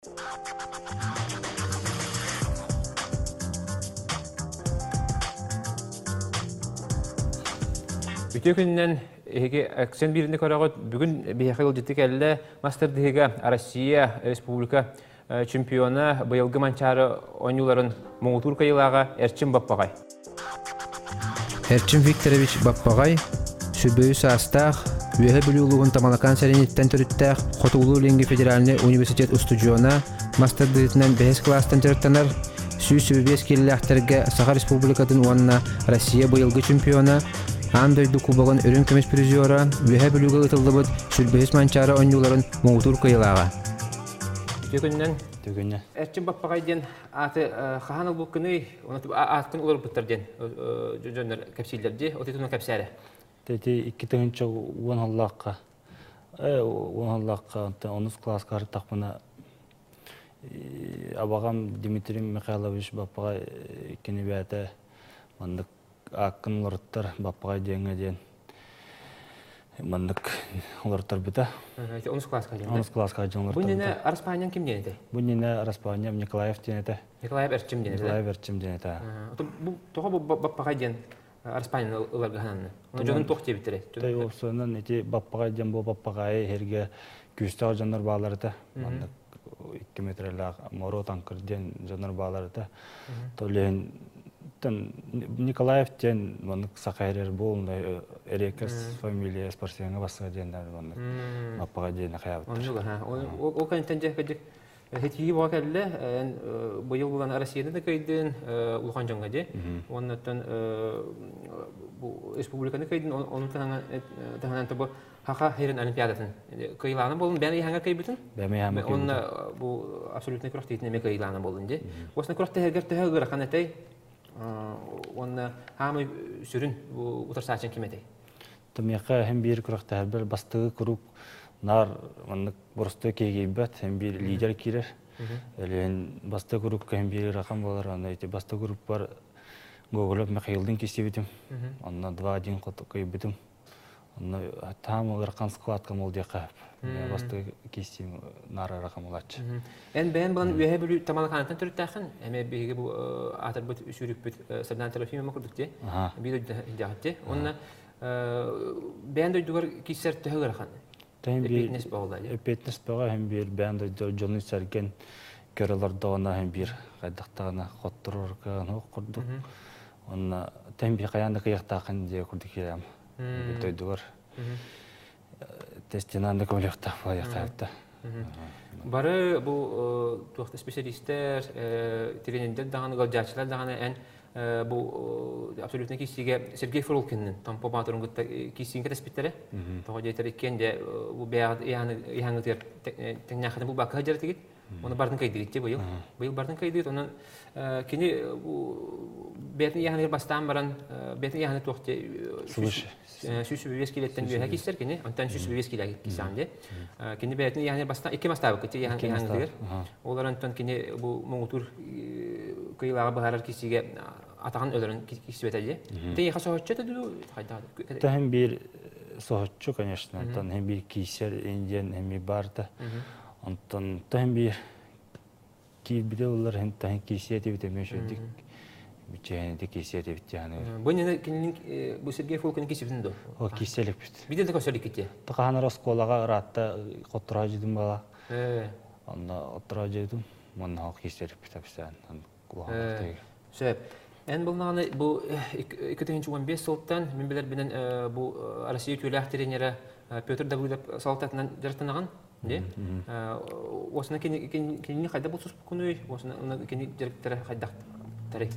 Үтүө күнүнэн эһиги Эксен биирини көрөҕүт. Бүгүн биһиэхэ ыалдьыты кэллэ мастер-дыһыга Россия Республика чемпиона быйылгы Манчаары оонньууларын муҥутуур кыайыылааҕа Эрчим Баппаҕай. Эрчим Викторович Баппаҕай сүбөйү саастаах, Үөһэ Бүлүү улууһун Тамалакаан сэриниттэн төрүттээх Хотугулуу-Илиҥҥи федеральнай университет устудьуона, мастардыытынан бэһис кылаастан дьарыктанар, 125 киилэлээхтэргэ Саха Республикатын уонна Россия быйылгы чемпиона, Аан дойду кубогын үрүҥ көмүс призера, Үөһэ Бүлүүгэ ыытыллыбыт Сүлбэһис Манчаары оонньууларын муҥутуур кыайыылааҕа. Үтүө күнүнэн. Үтүө күнүнэн. Эрчим Баппаҕай диэн ааты хаһан ылбыккыный, оны ааттын уларыппыттар диэн дьоннор кэпсииллэр дии. Оту туһунан кэпсээрэ. Тэти 2010 сыллаахха 10 сыллаахха онус кылааска сырыттахпына абаҕам Дмитрий Михайлович Баппаҕай кини бэйэтэ маннык ааккын уларыттар Баппаҕай диэҥҥэ диэн маннык олортарбыта. Онус кылааска дьон. Онус кылааска дьон Бу иннинэ Араспаанньан ким диэн этэй? Бу иннинэ Араспаанньам Николаев диэн этэ. Николаев Эрчим диэн этэ. Николаев Эрчим диэн этэ. Бу тоҕо бу Баппаҕай диэн Араспаанньаны ыларга сананна? Дьонун туох диэбиттэрэ? Той уопсайынан ити Баппаҕай диэн бу Баппаҕайы иһэргэ күүстээх дьоннор бааллар этэ. Маннык 2 метрэлээх Моро Таҥкыр диэн дьоннор бааллар этэ. Толиһин Николаев диэн маннык саха эрэр буолунай Эрекес фамилия спортсмеҥа басса диэн маннык Маппаҕа диэн хайаабыттар. Оннук аха. Ол кэнниттэн дьэ кэдик Хитии буға кэллэ быйыл булан Россияны да кыйдын улахан дьоҥҥо дии. Уоннаттан бу республиканы кыйдын onun таһынан тобу Хаха хирин олимпиадатын кыйлаана болун бэйэн ыйханга кыйбытын. Онна бу абсолютный күрэхтиитин эмиэ кыйлаана болун ди. Осна күрэхтэһэргэр төһө ыарахан этэй? Уонна хаамай сүрүн бу утарсааччын ким этэй? Томиэхэ һэм биир күрэхтэһэрбэр бастыгы куруук наар маннык боростуой киһи һэм биир лидер киирэр. Элиэн бастыгы курукка һэм биир ыарахан буолар. Аны ити бастыгы группар Гоголев Михаилдын кистибитим. Онно 2-1 кыйбытым. Онно таам ыарахан складка мол диэххэ бастыгы кистим наар ыарахан булааччы. Эн бэйэн булан Үөһээ Бүлүү Тамалакаантан төрүттээххин, эмиэ биһиги бу аатырбыт сүүрүкпүт Сардаан Трофимова курдук дии. Биир дойдудаахыт дии. Онно бэйэн дойдугар киирсэр төһө ыарахан? Эппиэтинэс бөҕө Эппиэтинэс бөҕө иһин биир бэйэн дойду дьону сэргэн көрө олордоҕуна иһин биир хайдахтаҕына хотторор кыаҕын курдук. Онно тэн биир хайаан да кыйахтааххын диэ курдук киирээм. Дойдугар тестинан да көмөлүөхтээх буолуохтаах. Бары бу туох специалистер, тренердер даҕаны, ыалдьааччылар даҕаны эн бу абсолютно киирсиигэ Сергей Фролкиннын Томпо Баатырын кытта киирсиин кэтэспиттэрэ. Тоҕо диэтэр иккиэн де бу бэйэҕит ыйааҥҥытыгар тэҥнээххитин булбакка сылдьар этигит. Оны бардын кыйдыгыт быйыл. Быйыл бардын кыйдыгыт. Онон кини бэйэтин ыйааһыныгар бастаан баран бэйэтин ыйааһыны туох 125 килеттен үөһэ киирсэр кини. Онтон 125 киле киирсэҕин дии. Кини бэйэтин ыйааһыныгар бастаан икки мастаабыккыт ыйааһыныгар. Ол онтон кини бу муҥутуур кыйылааҕы быһаарар киирсиигэ атаҕын өлөрөн киирсибэтэ дии. Тиийэхэ соһуччу этэ дуу хайдах? Тэһин биир соһуччу, конечно. Онтон хин биир киирсэр индиан эми баарта. Онтон таһын биир киирбитэ буллар хин таһын киирсиэ этибит эмиэ үчүгдүк бичээнити киирсиэ этибит диэханы. Бу нene кинини бу Сергей Фолкин киирсибитин дуо? О киирсэ иликпит. Биден да көрсө иликкит Таханар оскуолаҕа ыраатта хоттороо дьидим бала. Онно оттороо дьидим. Манна хок киирсэ иликпит апсаан. Сөп. Эн булнаҕына бу 2015 сылтан мин билэрбинэн бу Россия үтүөлээх тренерэ Петр Давыдов салалтатынан дьарыктанаҕын. Де? Осына кинини хайда булсуспуккунуй? Осына кини дьарыктара хайдахтарый?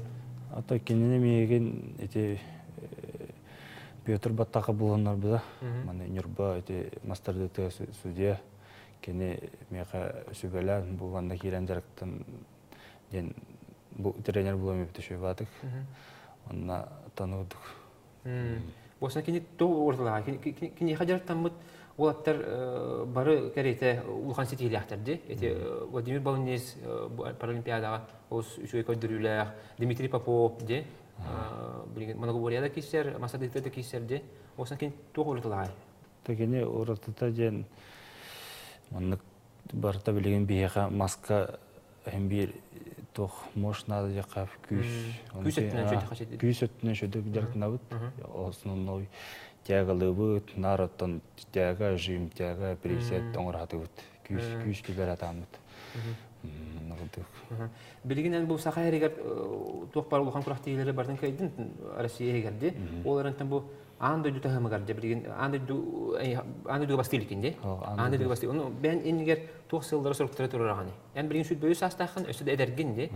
Ата кинини миигин ити Петр Баттака буланнарбыта. Маны Ньурба ити мастардыты судья кини миэхэ сүбэлээн бу манна киирэн дьарыктан диэн бу тренер булам эбит үчүгэй Онна тануудук. Буосна кини тоо уратылаҕа киниэхэ дьарыктаммыт уолаттар бары кэриэтэ улахан ситиһиилээхтэр дии. Ити Владимир Балнес Паралимпиадаҕа олус үчүгэй көрдөрүүлээх, Дмитрий Попов дии. Билигин многоборье да киирсэр, масадыыта да киирсэр дии. Буосна кини туох уратылаҕай? Кини уратыта диэн маннык. Барыта билигин биһиэхэ маска һин биир туох мощь наада диэххэ күүс. Күүс өттүнэн шөйдө хачыды. Күүс өттүнэн шөйдө дьарыктанабыт. Основной тягалыыбыт, нар оттон тяга, жим, тяга, присед оҥоро сатыыбыт. Күүс күүс киллэрэ сатааммыт. Нордук. Билигин бу Саха эригэр туох бар улахан күрэхтэһиилэри бартын кыайдын Россия иһигэр ди. Ол эрэнтэн бу аан дойду таһымыгар дьэ билигин аан дойду бастыыр иликин ди. Аан дойду бастыыр. Ону бэйэн иннигэр туох сыллары соруктары туруораҕыный? Эн билигин 23 саастааххын, өссө да эдэргин ди.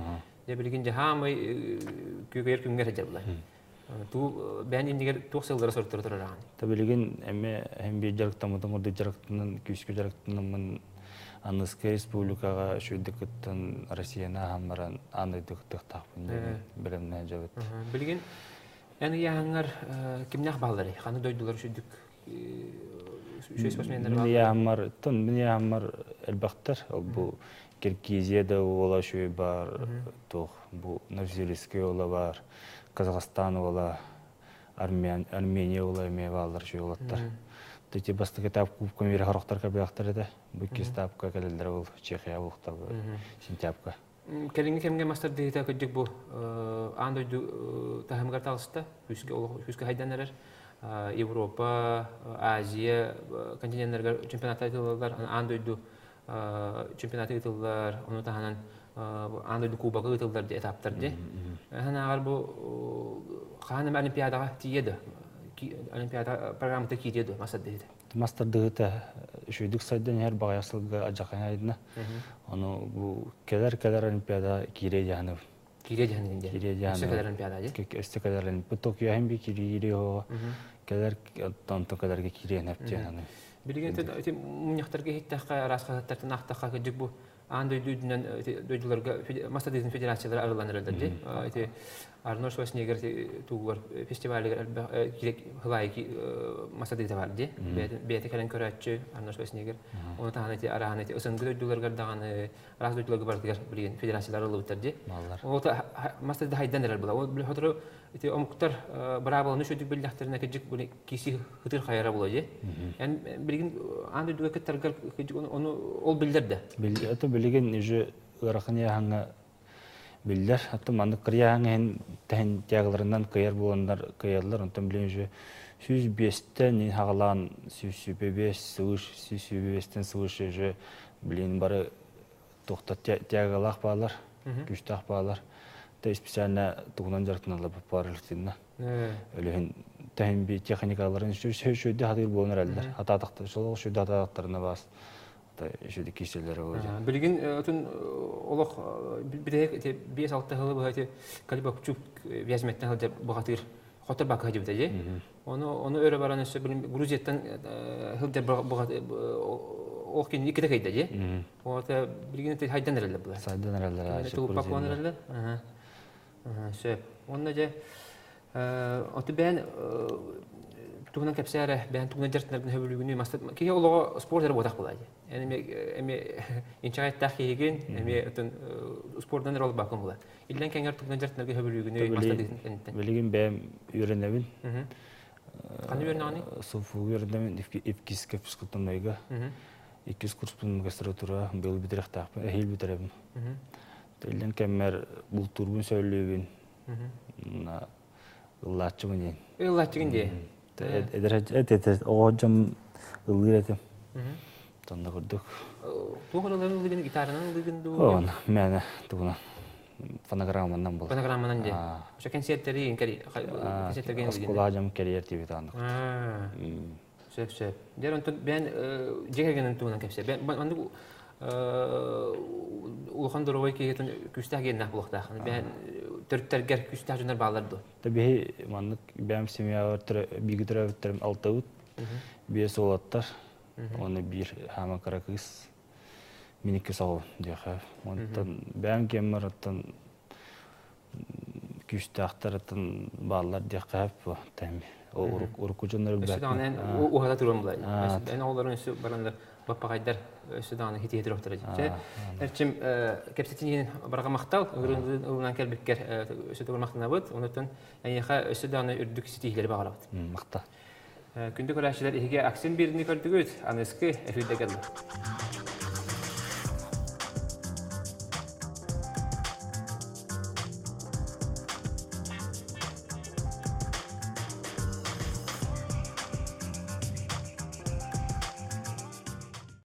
Дьэ билигин дьэ хаамай күөгэйэр күҥҥэр сылдьар була. Туу бэйэн иннигэр туох сыллары соруктары туруораҕыный? Та билигин эми һин биир дьарыктаммытым курдук дьарыктанан, күүскэ дьарыктанаммын аныгыскы республикаҕа үчүгэйдик кыттан Россияны ааһан баран аан дойду кыттыахтаахпын диэн бэлэмнээн дьабыт. Билигин эн ыйааһыҥҥар кимнээх баалларый? Ханнык дойдулар үчүгдүк үчүгэй спортсменнар Мин бааллар? ыйааһыммар, тон мин ыйааһыммар элбэхтэр. Ол бу Киргизия да уола үчүгэй баар, туох бу Новосибирскай уола баар, Казахстан уола, Армения уола эмиэ бааллар үчүгэй уолаттар. Ити бастакы этап кубка миэрэ хорохтор кэбиэхтэр этэ. Бу иккис этапка кэлэллэр ол Чехия буолуохтар сентябрьга. Кэлиҥҥи кэмҥэ мастардыыта кырдьык бу аан дойду таһымыгар таҕыста, күүскэ олох күүскэ хайдан эрэр. Европа, Азия континеннарыгар чемпионаттар ыытыллаллар, аан дойду чемпионаты ыытыллар, ону таһынан аан дойду кубога ыытыллар ди этаптар ди. Санааҕар бу хаһан эмэ Олимпиадаҕа тиийэ да, Олимпиада программата киириэ дуо мастардыыта? Мастардыыта үчүгдүк сайдан иһэр баҕайах сылга адьахан айдына. Ону бу кэлэр Олимпиада киирэ дьаһаныбын. Киириэ дьаһанын диэн. Киирэ Өссө дьаһаныбын. кэлэр Олимпиада ди. Өссө кэлэр бу Токио би киири оҕо кэлэр онтон кэлэргэ киириэн эптиэн. Билигин ити мунньахтарга иһиттэххэ, араас хаһыаттартан аахтахха кырдьык бу аан дойду үрдүнэн дойдуларга мастардыытын федерациялара арыллан эрэллэр дии. Ити Арнольд Шварценеггер тугугар фестивалыгар элбэх хылаайы мастардыыта бар дии. Бэйэтэ кэлэн көрөөччү Арнольд Шварценеггер. Оны таһынан ити араһан ити СНГ дойдуларыгар даҕаны араас дойдуларга барытыгар билигин федерациялар арыллыбыттар дии. Ол мастарды хайдан эрэр була. Ол хотуру ити омуктар быраабыланы үчүгдүк биллэхтэринэ кырдьык киси хытыр хайара була дии. Эн билигин аан дойдуга кыттаргар кырдьык ону ол биллэр да. Это билигин уже ыарахан яһаңа биллэр. Аты маннык кырыяһаҥа иһин тэһин тягаларынан кыйар буоланнар кыйаллар. Онтон билигин уже 105-тен хагалаан 105 свыше, 105-тен свыше уже билигин бары туохта тягалаах баалар, күүстээх баалар. Те специально тугунан дьарыктаналлар пауэрлифтинна. Өлүһүн тэһин би техникаларын шөйдө хатыр буолан эрэллэр. Хатаатахтар, сол шөйдө хатаатахтарына бас шөйдө киселлere болжа. Билигин отун олох битэһик 5-6 хылы быһа ити Калибакчук Вязьметтен сылдьар бухатыр хотор бакка сылдьыбыта дии. Ону өрө баран өссө билим Грузияттан сылдьар бухатыр ол кини иккитэ кыйда дии. Ота билигин хайдан эрэллэр була. Сайдан эрэллэр. Тулуппак буолан эрэллэр. Сөп. Онно дьэ оту бэйэн туһунан кэпсээрэ, бэйэн тугунан дьарыктанаргын сөбүлүүгүнүй мастар киһи олоҕо спорт эрэ буотах буолаа дии. Эн эми инчэҕэйттээх киһигин, эми отун спордан эрэ олбаккын була. Иллэн кэҥэр тугунан дьарыктанаргын сөбүлүүгүнүй мастар кэнниттэн. Билигин бэйэм үөрэнэбин. Ханна үөрэнэҕиний? СУФУ үөрэнэбин иккис физкультурнайга. Иккис курспун магистратура быйыл бүтэриэхтээхпин, эһиил бүтэрэбин. Иллэн кэммэр бултуурбун сөбүлүүбүн. Ыллааччыбын диэн. Ыллааччыгын дии. Эдэр эт оҕо дьон ыллыыр этим. Тонна курдук. Туох ыллыгын ыллыгын гитаранан ыллыгын дуу? Оон, мээнэ тугунан фонограмманан был. Фонограмманан дии. Ошо концерттери кери концерттерге Оскуола дьон кэрийэр тибит ааннык. Сөп, сөп. Дьэр онтон бэйэн дьиэ кэргэнин туһунан кэпсээ. Бэйэн маннык улахан доруобай киһитин күүстээх геннээх буолуохтаах. Бэйэн төрүттэргэр күүстээх дьоннор бааллар дуо? Биһи маннык бэйэм семьябар бииргэ төрөөбүттэрим алтабыт. Биэс уолаттар. Оны биир хаама кыра кыыс. Мин икки соҕу диэхэ. Онтон бэйэм киэммэр оттон күүстээхтэр оттон бааллар диэххэ бу тэми. Урукку дьоннор Өссө даҕаны эн уһата туруон булай. Эн оҕолорун өссө бараннар баппаҕайдар өссө даҕаны хитиһи туруохтара. Чэ, эрчим кэпсэтиниин барҕа махтал, ылынан кэлбиккэр өссө төгүл махтанабыт. Онуттан эйиэхэ өссө даҕаны үрдүк ситиһиилэри баҕарабыт. Махтал. Күндү көрөөччүлэр, иһиги Аксин биирини көрдүгүт, аныскы эфирде кэллэ.